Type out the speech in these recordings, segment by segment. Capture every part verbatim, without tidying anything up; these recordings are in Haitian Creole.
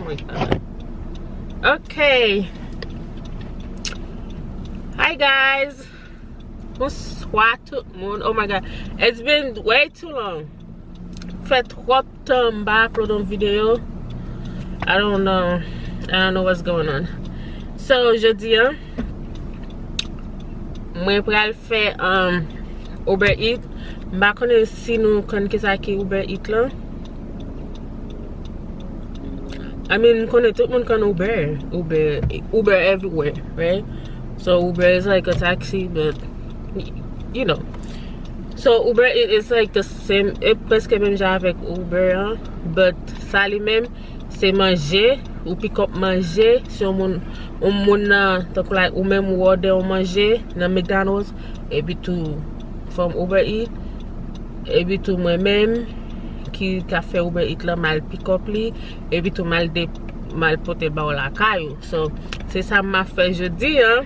Okay. Hi guys. Bonswa tout moun. Oh my god. It's been way too long. Fè twòp tan m pa upload yon videyo. I don't know. I don't know what's going on. So, jodi a, mwen pral fè um, Uber Eats. M pa konnen si nou konn kisa ki Uber Eats lan. I mean, m konnen tout moun konn Uber. Uber, Uber everywhere, right? So Uber is like a taxi, but you know. So Uber Eats is like the same, e preske menm jan avèk Uber an, but sa li menm, se manje, ou pick up manje, si yon moun, yon moun nan, tankou like, ou menm ou order yon manje nan McDonald's, epi tou from Uber Eats, epi tou mwen menm ki ka fè Uber Eats lan, m al pick up li, epi tou m al de, m al pote l ba w lakay ou. So, se sa m ap fè jodi a.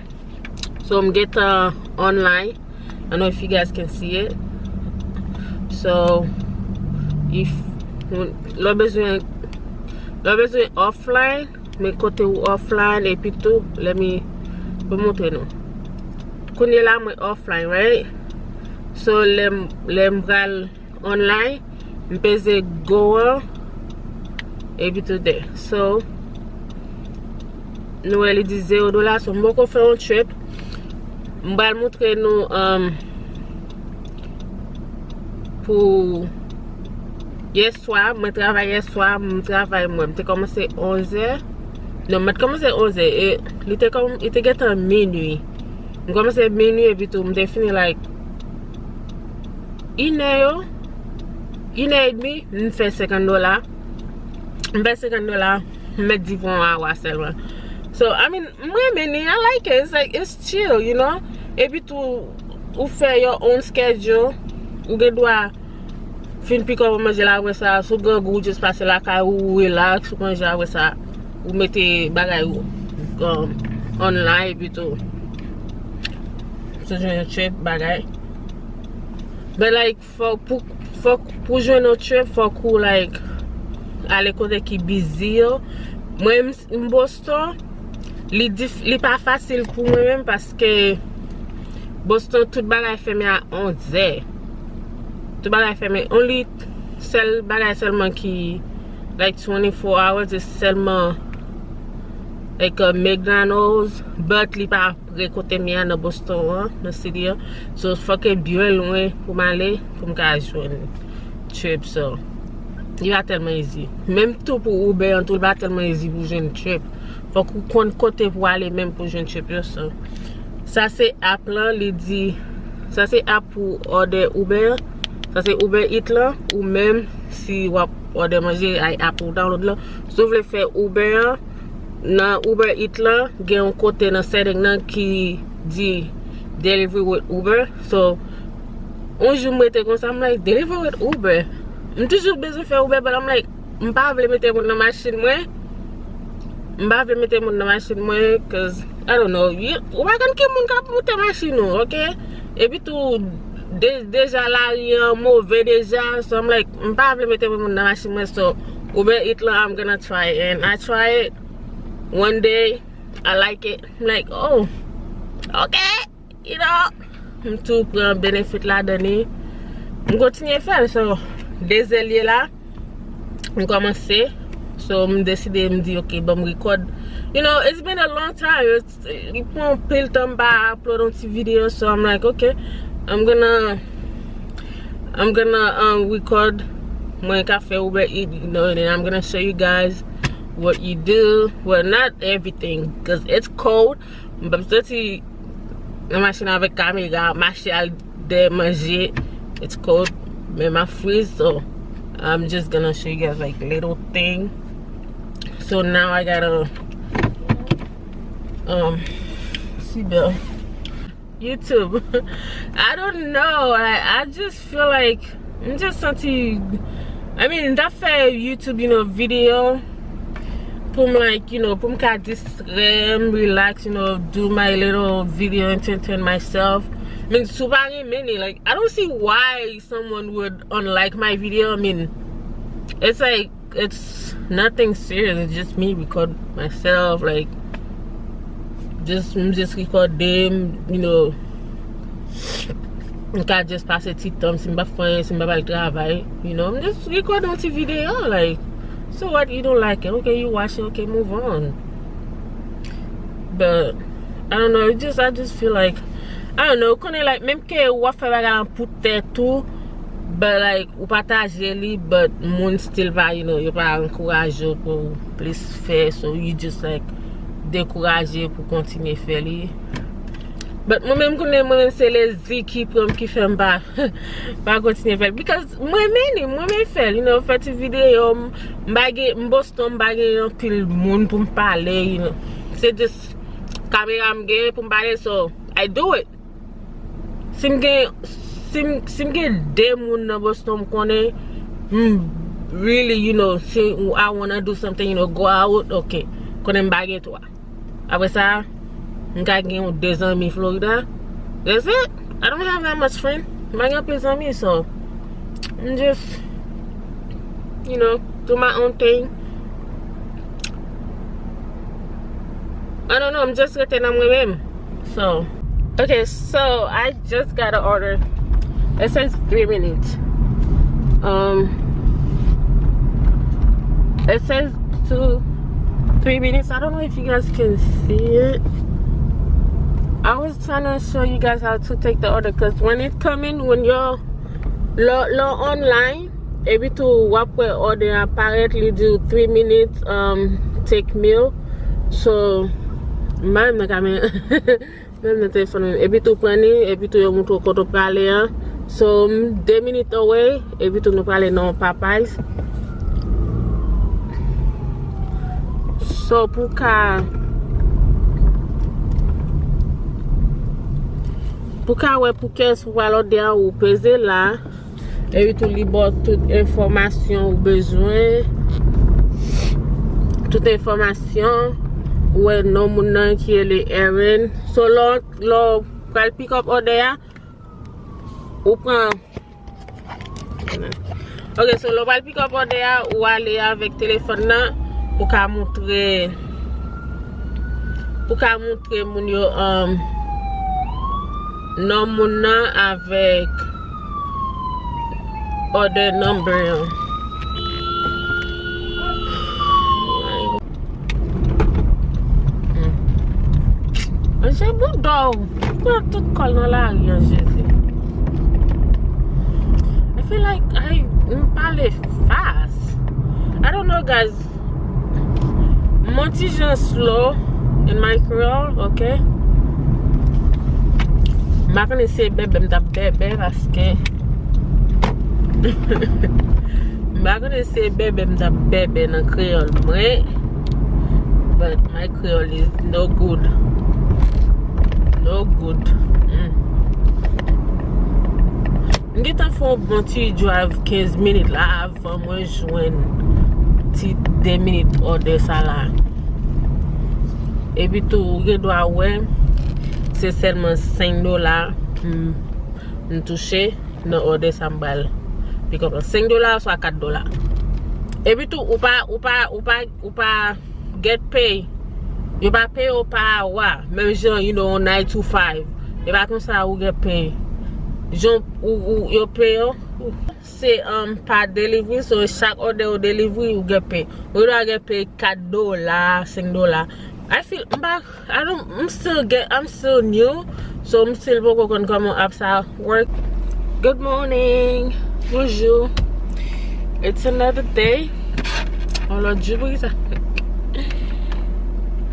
So, m gentan online. I don't know if you guys can see it. So, if lè w bezwen, lè w bezwen offline, men kote ou offline, epi tou, let me, pou montre nou. Kounye la, mwen offline, right? So, lè m, lè m pral online, m peze go an, epi tou de. So, nou wè li di zero dola, so m poko fè yon trip. M pral montre nou um, pou yèswa, mwen travay yèswa, m travay mwen. M te kòmanse onzè. Non, mwen te kòmanse onzè. E li te kòm, li te gentan minui. M kòmanse minui epi tou, m te fini like inè yo. Inè edmi, m fè senkant dola. M fè senkant dola, m mèt di pou yon awa sèlman. So, I mean, m renmen li, I like it. It's like, it's chill, you know? Epi tou, ou fè your own schedule. Ou gen dwa fin pick up manje la, apre sa, si w grangou, ou just pase lakay ou, ou relax, ou manje, apre sa, ou mete bagay ou um, online, epi tou, ou jwenn yon trip, bagay. But like, fòk pou, fòk pou jwenn yon trip, fòk ou like, ale kote ki busy yo. Mwen, m, m Boston, li dif, li pa fasil pou mwen menm, paske Boston, tout bagay fèmen a onzè. Tout bagay fèmen. Only, sèl bagay sèlman ki, like, twenty-four hours, se sèlman, like, uh, McDonald's, but li pa pre kote m ye a nan Boston an, nan city an. So, fòk e byen lwen pou m ale, pou m ka jwenn trip, so. Li pa tèlman easy. Menm tou pou Uber an tou, li pa tèlman easy pou jwenn trip. Fòk ou konn kote pou ale menm pou jwenn trip yo, so. Sa se app lan, li di, sa se app pou order Uber. Sa se Uber Eats lan, ou menm, si w ap order manje, ay app ou download lan. Si w vle fè Uber an, nan Uber Eats lan, gen yon kote nan setting nan ki di delivery with Uber. So, yon jou m rete konsa, m like, delivery with Uber. M toujou bezwen fè Uber, but I'm like, m pa vle mete moun nan machin mwen. M pa vle mete moun nan machin mwen, cause, I don't know, you, ou pa konn ki moun k ap moute machin ou, ok? Epi tou, de, deja lari an move deja, so I'm like, m pa vle mete moun nan machin mwen, so Uber Eats lan, I'm gonna try, and I try it one day, I like it, I'm like, oh, ok, you know, m tou pran benefit ladan li, m kontinye fè l, so, de zèl ye la, m kòmanse, so, m deside, m di, ok, ban m record, you know, it's been a long time, it's, li pran anpil tan m pa upload yon ti videyo, so, I'm like, ok, I'm gonna, I'm gonna um, record, mwen ka fè Uber Eats, you know, and I'm gonna show you guys what you do, well, not everything, cause it's cold, m p ap soti nan machin avèk kamera, mache al dèyè manje, it's cold, men m ap freeze, so I'm just gonna show you guys like little thing. So now I gotta, um, see the YouTube. I don't know, I, I just feel like m just santi, I mean, m t ap fè YouTube, you know, video pou m, like, you know, pou m ka distrè m, relax, you know, do my little video, entertain myself. Men si w pa renmen li, like, I don't see why someone would unlike my video. I mean, it's like, It's nothing serious. It's just me record myself, like, just, m just record them, you know. M ka just pase ti tan m, si m pa fè anyen, si m pa al travay, you know. M just record yon ti video, like, so what, you don't like it? Okay, you watch it, okay, move on. But I don't know, it just, I just feel like, I don't know, konnen, like, menm ke w ap fè bagay lan pou tèt ou, but, like, ou pataje li, but moun still pa, you know, yo pa ankouraje w pou w plis fè, so you just, like, dekouraje pou kontinye fè li. But mwen menm, konnen mwen menm, se lezi ki pran m, ki fè m pa, pa kontinye fè l. Because mwen renmen li, mwen renmen fè l, you know, fè ti videyo, m, m pa gen, m Boston, m pa gen anpil moun pou m pale, you know. Se just kamera m gen pou m pale, so I do it. Si m gen, si m, si m gen de moun nan Boston m konnen, m really, you know, si I wanna do something, you know, go out, okay. Konnen m pa gen twa. Apre sa, m ka gen yon de zanmi Florida. That's it. I don't have that much friend. M pa gen anpil zanmi, so m just, you know, do my own thing. I don't know, m just rete nan mwen menm. So, okay, so I just got an order. It says three minutes. Um, it says two, three minutes. I don't know if you guys can see it. I was trying to show you guys how to take the order, 'cause when it coming, when you're lo, lo online, epi tou w ap wè order a parèt, li di w three minutes, um, take meal. So, m pa menm nan kamera. Menm nan telefòn mwen. Epi tou pran li, epi tou yo montre w kote w prale an. So, m de minit away, epi tou nou prale nan Popeyes. So, pou ka, pou ka wè pou kiyès ou pral òdè a, ou peze la. Epi tou li ba w tout enfòmasyon ou bezwen. Tout enfòmasyon. Ou wè non moun nan ki rele Aaron. So, lè w, lè w pral pick up òdè a, ou pran. Ok, so lè w pral pick up òdè a, ou ale avèk telefòn nan, ou ka montre, ou ka montre moun yo, um, non moun nan avèk order number an. Hmm. Manje bouda w. Pran tout kòl nan lari an, Jezi. I feel like I, m pale fast. I don't know, guys. M on ti jan slow in my Creole, ok? M pa konnen se bèbè m t ap bèbè paske m pa konnen se bèbè m t ap bèbè nan kreyòl mwen. But my Creole is no good. No good. Mm. M gentan fè yon bon ti drive kenz minit la avan mwen jwenn ti de minit òdè sa la. Epi tou, ou gen dwa wè, se sèlman senk dola m, m touche nan òdè sa m pral pick up lan. Senk dola oswa kat dola. Epi tou, ou pa, ou pa, ou pa, ou pa get pay. Yo pa peye w pa awa. Menm jan, you know, nine to five. E pa konsa ou get pay. Jan ou, ou, yo peye w, se, um, pa delivery, so chak òdè ou delivery, ou get pay. Ou dwa get pay kat dola, senk dola. I feel, m pa, I don't, I'm still get, I'm still new, so m still poko konn kòman app sa work. Good morning. Bonjou. It's another day. On lòt jou, poukisa?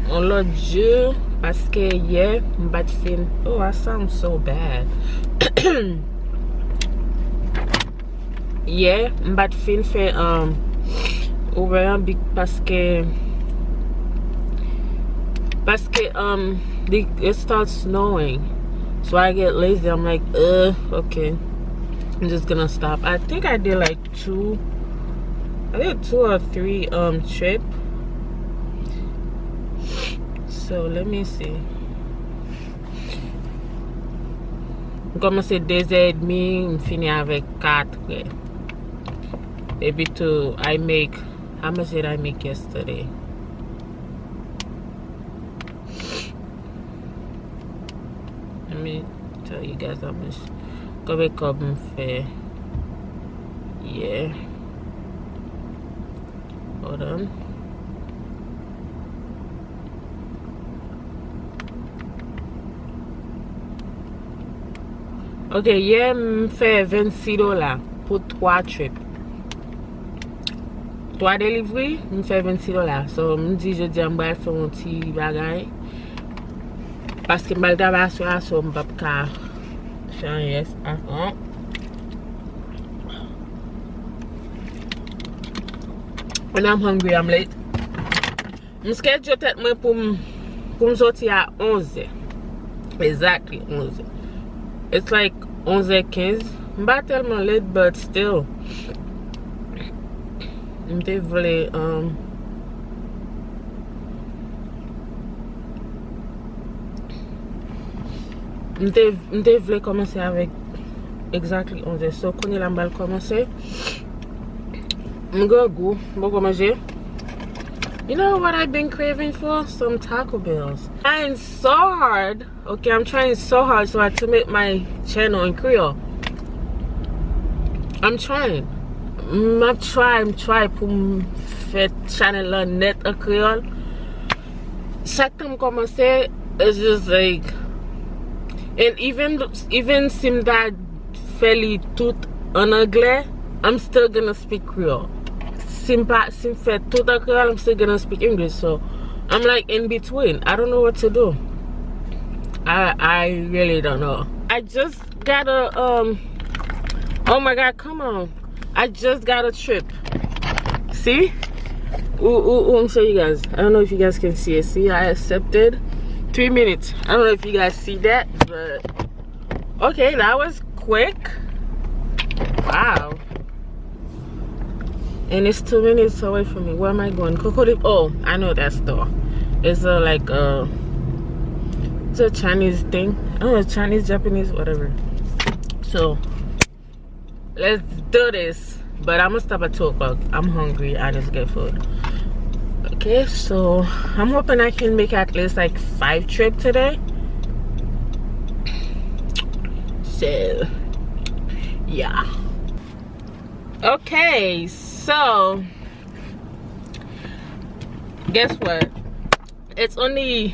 On lòt jou, paske yè, m pa t fin. Oh, I sound so bad. Yè, m pa t fin fè, um, Uber an big paske, paske, um, the, it starts snowing. So I get lazy. I'm like, uh, okay. I'm just gonna stop. I think I did like two, I did two or three, um, trip. So let me see. M kòmanse de zè edmi, m fini avèk kat è. Epi tou, I make How much did I make yesterday? Let me tell you guys how much. Konbyen kòb m fè? Yeah. Hold on. Ok, yè m fè vennsis dola pou twa trip. Twa delivery, m fè vennsis dola. So, m di jodi a m pral fè yon ti bagay. Paske m pral travay aswè a, so m p ap ka fè anyen avan. And I'm hungry, I'm late. M schedule tèt mwen pou m, pou m soti a onzè. Exactly, onzè. It's like onzè kenz. M pa tèlman late, but still. M te vle, um, m te, m te vle kòmanse avèk exactly onzè. So, kounye la m pral kòmanse. M grangou, m poko manje. You know what I've been craving for? Some Taco Bells. Trying so hard. Okay, I'm trying so hard so I to make my channel in Creole. I'm trying. M ap try, m try pou m fè channel lan nèt an kreyòl. Chak tan m kòmanse, it's just like, and even, even si m ta fè li tout an anglè, I'm still gonna speak Creole. Si m pa, si m fè tout an kreyòl, I'm still gonna speak English. So, I'm like in between. I don't know what to do. I, I really don't know. I just got a, um, oh my God, come on. I just got a trip. See? Ooh, ooh, ooh, I'm show you guys. I don't know if you guys can see it. See, I accepted. Three minutes. I don't know if you guys see that, but okay, that was quick. Wow. And it's two minutes away from me. Where am I going? Coco Leaf. Oh, I know that store. It's a, like a, it's a Chinese thing. I don't know, Chinese, Japanese, whatever. So, let's do this. But I'm gonna stop at two o'clock. I'm hungry. I just get food. Okay, so I'm hoping I can make at least like five trip today. So, yeah. Okay, so guess what? It's only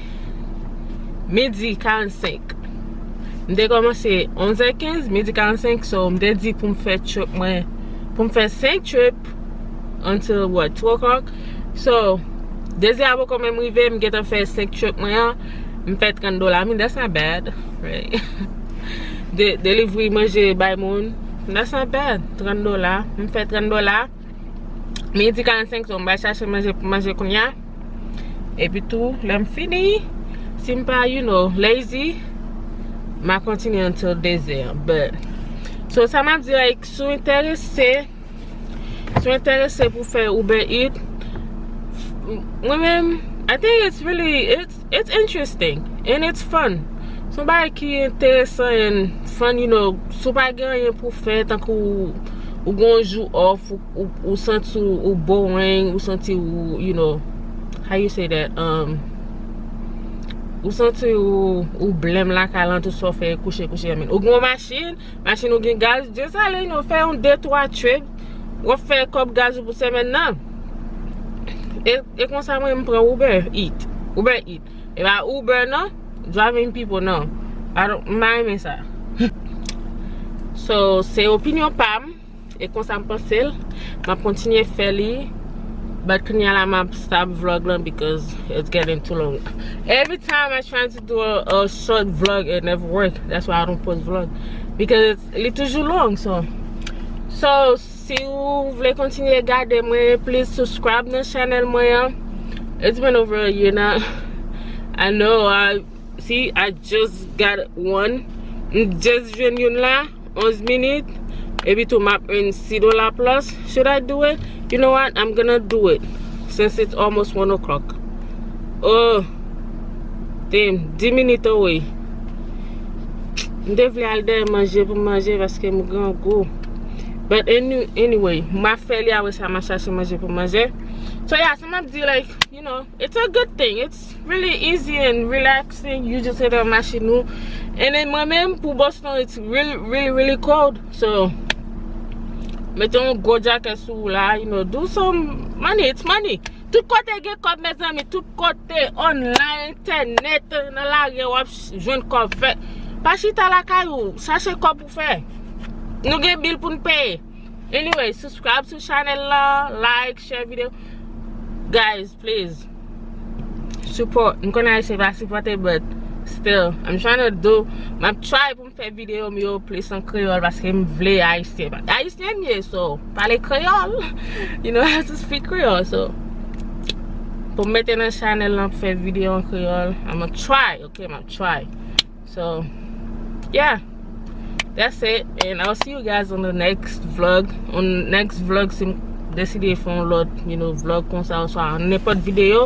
midi karannsenk. M te kòmanse onzè kenz, midi karannsenk, so m te di pou m fè trip mwen, pou m fè senk trip until what, two o'clock? So, dezi a poko menm rive, m gentan fè senk trip mwen an, m fè trant dola. I mean, that's not bad, right? De, delivery manje bay moun, that's not bad. Trant dola, m fè trant dola. Midi karannsenk, so m pral chache manje pou manje kounye a. Epi tou, lè m fini, si m pa, you know, lazy, m a kontinye until dezè. But, so sa m ap di, like, si w enterese, si w enterese pou fè Uber Eats, mwen menm, I think it's really, it's, it's interesting and it's fun. Se yon bagay ki enteresan and fun, you know, si w pa gen anyen pou fè, tankou ou gen yon jou off, ou, ou, ou santi w, ou boring, ou santi w, you know, how you say that? Um, ou santi w, ou blenm lakay lan, tout sa w fè, kouche, kouche, I mean. Ou gen yon machin, machin ou gen gaz, just ale, you know, fè yon de twa trip, w ap fè kòb gaz ou pou semèn nan. E, e konsa mwen, m pran Uber Eats. Uber Eats. E pa Uber non, driving people non. I don't, m pa renmen sa. So, se opinyon pa m, e konsa m panse l. M ap kontinye fè li. But kounye a la, m ap stop vlog lan because it's getting too long. Every time I try to do a, a short vlog, it never work. That's why I don't post vlog. Because it's, li toujou long, so. So, si w vle kontinye gade mwen, please subscribe nan channel mwen an. It's been over a year now. I know, I, see, I just got one. M just jwenn youn la, onz minit. Epi tou, m ap earn sis dola plus. Should I do it? You know what? I'm gonna do it. Since it's almost one o'clock. Oh, damn, dis minit away. M te vle al dèyè manje pou m manje paske m grangou. But any-, anyway, m ap fè li apre sa, m ap chache manje pou m manje. So yeah, sa m ap di, like, you know, it's a good thing. It's really easy and relaxing. You just sit nan machin ou. And then mwen menm, pou Boston, it's really, really, really cold. So, mete yon gwo jacket sou ou la, you know, do some money. It's money. Tout kote gen kòb, mezanmi, tout kote, online, entènèt, nan lari, w ap jwenn kòb fè. Pa chita lakay ou, chache kòb pou fè. Nou gen bil pou n peye. Anyway, subscribe sou channel la, like, share video. Guys, please. Support. M konnen Ayisyen pa sipòte, but still, I'm trying to do, m ap try pou m fè videyo m yo plis an kreyòl paske m vle Ayisyen. Ayisyen m ye, so, pale kreyòl. You know, I have to speak Creole, so. Pou m mete nan channel la, pou fè videyo an kreyòl, I'm a try, okay, m ap try. So, yeah. That's it, and I'll see you guys on the next vlog. On next vlog, si m deside fè yon lòt, you know, vlog konsa, oswa nenpòt videyo.